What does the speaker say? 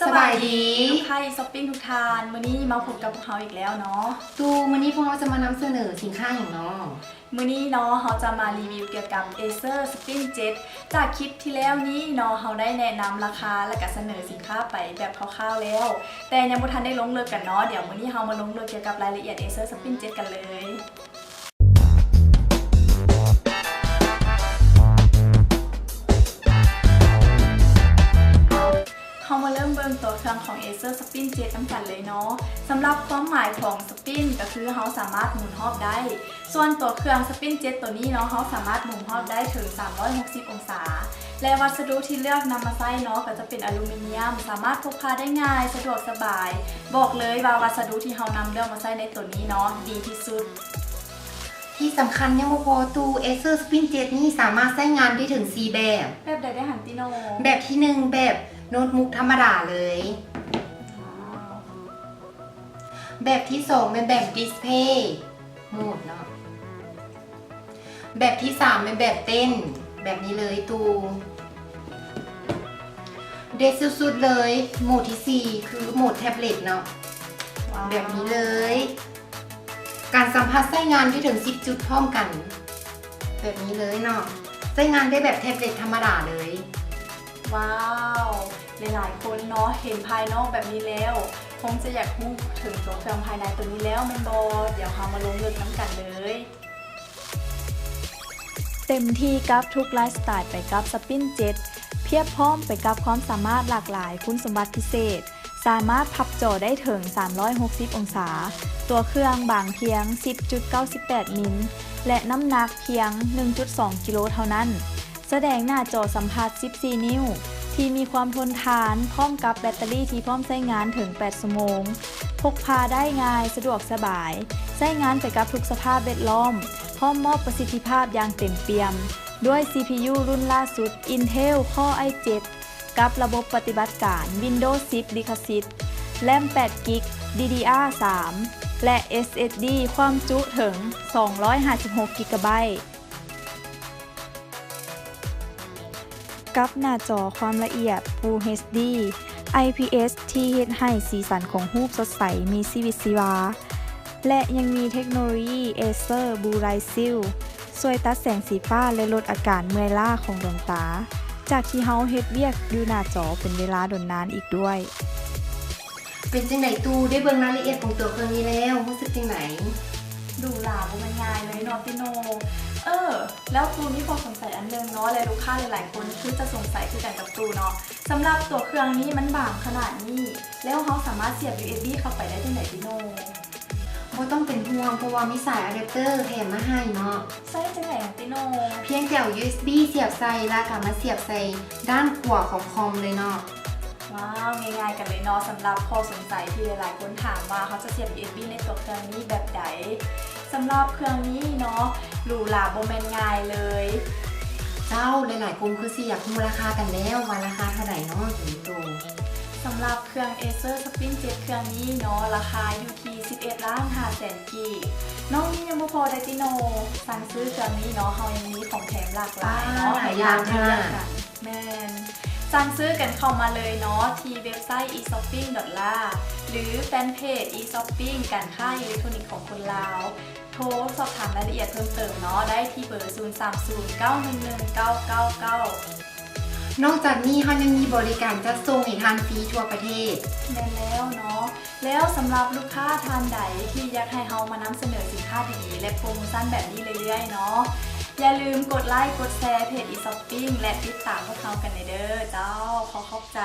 ສະບາຍດີ ລູກຄ້າອີຊັອບປິ້ງທຸກທ່ານ, ມື້ນີ້ມາພົບກັບພວກເຮົາອີກແລ້ວເນາະ. ຕູ ມື້ນີ້ພວກເຮົາຈະມານຳສະເໜີສິນຄ້າຫຍັງເນາະ? ມື້ນີ້ເນາະ ເຮົາຈະມາຣີວິວກ່ຽວກັບ Acer Spin Jet. ຈາກຄລິບທີ່ແລ້ວນີ້ເນາະ ເຮົາໄດ້ແນະນຳລາຄາ ແລະກະສະເໜີສິນຄ້າໄປແບບຄ່າວໆແລ້ວ, ແຕ່ຍັງບໍ່ທັນໄດ້ລົງເລິກກັນເນາະ. ດຽວມື້ນີ້ເຮົາມາລົງເລິກກ່ຽວກັບລາຍລະອຽດ Acer Spin Jet ກັນເລີຍ. ເຮົາມາເລີ່ມເບິ່ງຕົວເຄື່ອງຂອງ Acer Spin Jet ນຳກັນເລີຍເນາະ. ສຳລັບຄວາມໝາຍຂອງ Spin ກໍຄືເຮົາສາມາດໝູນຮອບໄດ້. ສ່ວນຕົວເຄື່ອງ Spin Jet ຕົວນີ້ເນາະ ເຮົາສາມາດໝູນຮອບໄດ້ເຖິງສາມຮ້ອຍຫົກສິບອົງສາ ແລະ ວັດສະດຸທີ່ເລືອກນຳມາໃຊ້ເນາະ ກໍຈະເປັນອາລູມີນຽມ, ສາມາດພົກພາໄດ້ງ່າຍ, ສະດວກສະບາຍ. ບອກເລີຍວ່າວັດສະດຸທີ່ເຮົານຳເລືອກມາໃຊ້ໃນຕົວນີ້ເນາະ ດີທີ່ສຸດ. ທີ່ສຳຄັນຍັງບໍ່ພໍ, ຕູ້ Acer Spin Jet ນີ້ສາມາດໃຊ້ງານໄດ້ເຖິງສີ່ແບບ. ແບບໃດແດ່ຫັ້ນຕິໂນ? ແບບທີໜຶ່ງ ແບບໂນດບຸກທຳມະດາເລີຍ. ແບບທີສອງແມ່ນແບບ Display Mode ເນາະ. ແບບທີສາມແມ່ນແບບເຕັ້ນ ແບບນີ້ເລີຍຕູ້. ເດັດສຸດໆເລີຍ ໂໝດທີສີ່ຄືໂໝດແທັບເລັດເນາະ. ວ້າວ ແບບນີ້ເລີຍ. ການສຳຜັດໃຊ້ງານໄດ້ເຖິງສິບຈຸດພ້ອມກັນ ແບບນີ້ເລີຍເນາະ. ໃຊ້ງານໄດ້ແບບແທັບເລັດທຳມະດາເລີຍ. ວ້າວ ຫຼາຍໆຄົນເນາະ ເຫັນພາຍນອກແບບນີ້ແລ້ວ ຄົງຈະຢາກຮູ້ເຖິງຕົວເຄື່ອງພາຍໃນຕົວນີ້ແລ້ວແມ່ນບໍ່? ດຽວເຮົາມາລົງເລິກນຳກັນເລີຍ. ເຕັມທີ່ກັບທຸກໄລຟ໌ສະໄຕລ໌ໄປກັບ Spin Jet, ພຽບພ້ອມໄປກັບຄວາມສາມາດຫຼາກຫຼາຍ, ຄຸນສົມບັດພິເສດ, ສາມາດພັບຈໍໄດ້ເຖິງສາມຮ້ອຍຫົກສິບອົງສາ, ຕົວເຄື່ອງບາງພຽງສິບຈຸດເກົ້າສິບແປດມິນ ແລະ ນ້ຳໜັກພຽງໜຶ່ງຈຸດສອງກິໂລເທົ່ານັ້ນ. ສະແດງໜ້າຈໍສຳຜັດສິບສີ່ນິ້ວ ທີ່ມີຄວາມທົນທານ, ພ້ອມກັບແບັດເຕີຣີທີ່ພ້ອມໃຊ້ງານເຖິງແປດຊົ່ວໂມງ. ພົກພາໄດ້ງ່າຍ, ສະດວກສະບາຍ, ໃຊ້ງານໄປກັບທຸກສະພາບແວດລ້ອມ, ພ້ອມມອບປະສິດທິພາບຢ່າງເຕັມປ່ຽມ ດ້ວຍ ຊີພີຢູ ລຸ້ນລ່າສຸດ Intel Core i ເຈັດ ກັບລະບົບປະຕິບັດການ Windows ສິບ ລິຂະສິດ, RAM ແປດກິກ ດີດີອາ ສາມ ແລະ ເອສເອສດີ ຄວາມຈຸເຖິງສອງຮ້ອຍຫ້າສິບຫົກກິກະໄບ. ກັບໜ້າຈໍຄວາມລະອຽດ Full ເອດດີ ໄອພີເອສ ທີ່ເຮັດໃຫ້ສີສັນຂອງຮູບສົດໃສ, ມີຊີວິດຊີວາ ແລະ ຍັງມີເທັກໂນໂລຢີ Acer Blue Light Shield ຊ່ວຍຕັດແສງສີຟ້າ ແລະ ລົດອາການເມື່ອຍລ້າຂອງດວງຕາ ຈາກທີ່ເຮົາເຮັດວຽກຢູ່ໜ້າຈໍເປັນເວລາດົນນານອີກດ້ວຍ. ເປັນຈັ່ງໃດຕູ້ ໄດ້ເບິ່ງລາຍລະອຽດຂອງຕົວເຄື່ອງນີ້ແລ້ວ ຮູ້ສຶກຈັ່ງໃດ? ຫຼູຫຼາບໍ່ແມ່ນງ່າຍເລີຍເນາະຕິໂນ. ເອີ ແລ້ວຕູ້ມີຂໍ້ສົງໄສອັນໜຶ່ງເນາະ ແລະ ລູກຄ້າຫຼາຍໆຄົນຄືຈະສົງໄສຄືກັນກັບຕູ້ເນາະ, ສຳລັບຕົວເຄື່ອງນີ້ມັນບາງຂະໜາດນີ້ ແລ້ວເຮົາສາມາດສຽບ ຢູເອສບີ ເຂົ້າໄປໄດ້ຈັ່ງໃດຕິໂນ? ບໍ່ຕ້ອງເປັນຫ່ວງ ເພາະວ່າມີສາຍອາແດັບເຕີແຖມມາໃຫ້ເນາະ. ໃຊ້ຈັ່ງໃດຫວະຕິໂນ? ພຽງແຕ່ເອົາ ຢູເອສບີ ສຽບໃສ່ ແລ້ວກໍມາສຽບໃສ່ດ້ານຂວາຂອງຄອມເລີຍເນາະ. ວ້າວ ງ່າຍໆກັນເລີຍເນາະ. ສຳລັບຂໍ້ສົງໄສທີ່ຫຼາຍໆຄົນຖາມວ່າເຮົາຈະສຽບ ຢູເອສບີ ໃນຕົວເຄື່ອງນີ້ແບບໃດ? ສຳລັບເຄື່ອງນີ້ເນາະ ຫຼູຫຼາບໍ່ແມ່ນງ່າຍເລີຍ. ເຈົ້າ ຫຼາຍໆຄົນຄືຊິຢາກຮູ້ລາຄາກັນແລ້ວ ວ່າລາຄາເທົ່າໃດເນາະ ໂຕ? ສຳລັບເຄື່ອງ Acer Spin Jet ເຄື່ອງນີ້ເນາະ ລາຄາຢູ່ທີ່ສິບເອັດລ້ານຫ້າແສນກີບ. ນອກນີ້ຍັງບໍ່ພໍເດ້ຕິໂນ, ສັ່ງຊື້ເຄື່ອງນີ້ເນາະ ເຮົາຍັງມີຂອງແຖມຫຼາກຫຼາຍເນາະ ໃຫ້ທ່ານເລືອກກັນ. ແມ່ນ. ສັ່ງຊື້ກັນເຂົ້າມາເລີຍເນາະ ທີ່ເວັບໄຊ e shopping dot la ຫຼື ແຟນເພຈ e shopping ການຄ້າອີເລັກໂທຣນິກຂອງຄົນລາວ. ໂທສອບຖາມລາຍລະອຽດເພີ່ມເຕີມເນາະ ໄດ້ທີ່ເບີ ສູນສາມສູນ ເກົ້າໜຶ່ງໜຶ່ງ ເກົ້າເກົ້າເກົ້າ. ນອກຈາກນີ້ ເຮົາຍັງມີບໍລິການຈັດສົ່ງໃຫ້ທ່ານຟຣີທົ່ວປະເທດ. ແມ່ນແລ້ວເນາະ. ແລ້ວສຳລັບລູກຄ້າທ່ານໃດທີ່ຢາກໃຫ້ເຮົາມານຳສະເໜີສິນຄ້າດີໆ ແລະ ໂປຣໂມຊັນແບບນີ້ເລື້ອຍໆເນາະ ຢ່າລືມກົດໄລກ໌ ກົດແຊ ເພຈ e shopping ແລະ ຕິດຕາມພວກເຮົາກັນແດ່ເດີ. ເຈົ້າ ຂໍຂອບໃຈ.